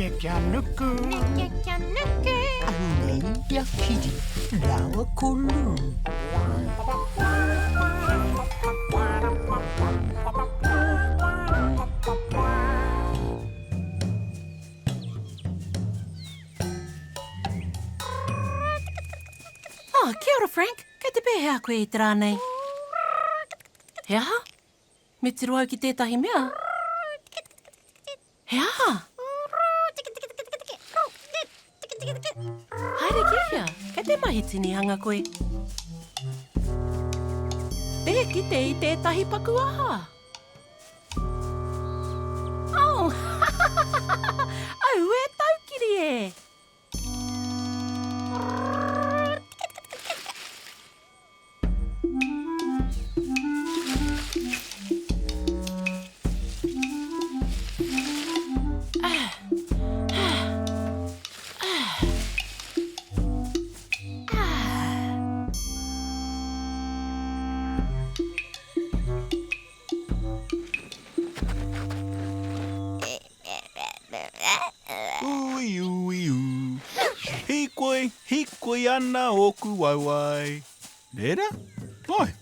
Neke kia nuku. Neke kia nuku. Anei a Kiri rāua ko Lou. Oh, kia ora Frank, kei te pēhea koe i te rā nei? He aha? Me tiro au ki tētahi mea? He aha? Haere ki hea? Kei te mahi tinihanga koe. Tē kite i tētahi paku aha? Oh! Aue taukiri e! Ui, ui, ū. Hīkoi, hīkoi ana ōku waewae. Nē rā? Āe.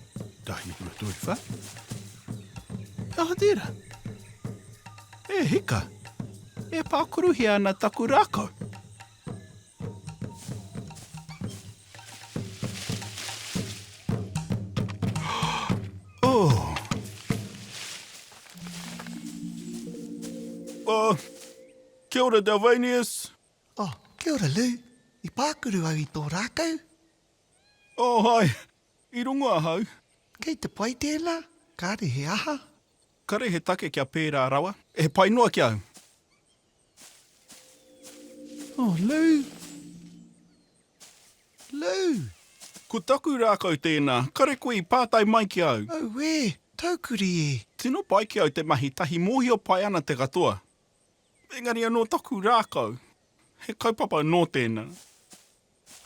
Tahi, rua, toru, whā. He aha tērā? E hika! E pākuruhia ana taku rākau. Oh! Oh! Kia ora, Dalvanius. Oh, kia ora, Lou. I pākuru au i tō rākau. Oh, hai. I rongo ahau. Kei te pai tēnā? Kāre he aha? Kare he take kia pērā rawa. He pai noa ki au. Oh, Lou! Lou! Ko taku rākau tēnā, kare koe i pātai mai ki au. Auē, taukuri e! Tino pai ki au te mahi tahi mōhio pai ana te katoa. Engari anō taku rākau, he kaupapa nō tēnā.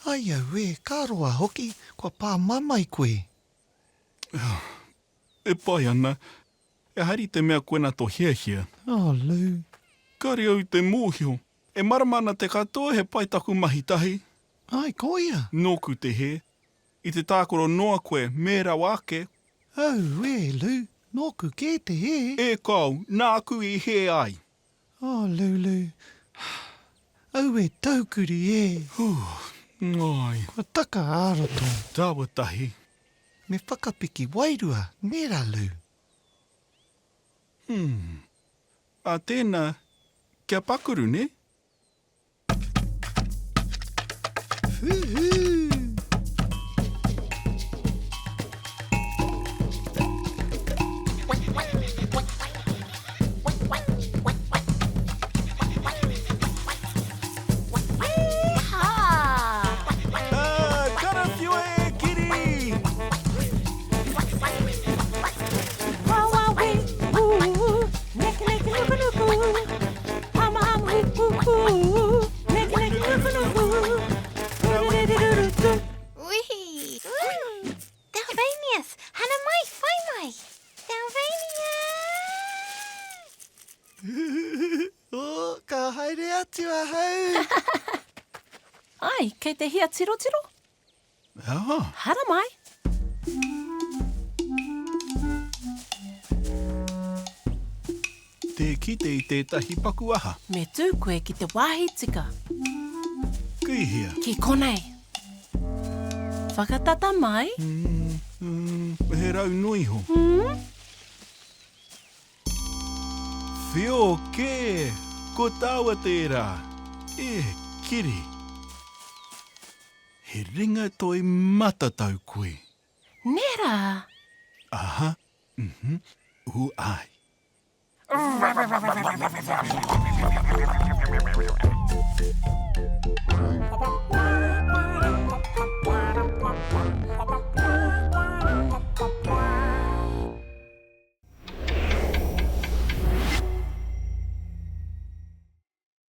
Ai auē, ka roa hoki, kua pā mamae koe. E pai ana, Ehara i te mea koina to hiahia. Oh, Lou. Kare au i te mōhio. E marama ana te katoa he pai taku mahi tahi. Ai, koia. Nōku te hē. I te tākaro noa koe, me rawa ake. Auē, Lou, nōku kē te hē. E kāo, nāku i hē ai. Oh, Lou, Lou. Auē, taukuri e. Hū, ai. Kua taka ā-roto. Tāua tahi. Me whakapiki wairua, nē rā, Lou? Hmm. A tēnā, kia pakuru, nē? Whūhū! Ah, karawhiua e Kiri! Wehi! Dalvanius! Hana mai! Whai mai! Dalvanius! Oh, ka haere atu ahau! Ai, kei te hia tirotiro? Ah. Haramai! Tē kite i tētahi paku aha. Me tū koe ki te wāhi tika. Ki hea? Ki konei. Whakatata mai. Mm, mm, he rau noa iho. Mm. Whio kē! Ko tāua tērā! E kiri! He ringa toi matatau koe. Nē rā? Aha, mhm, ū āe.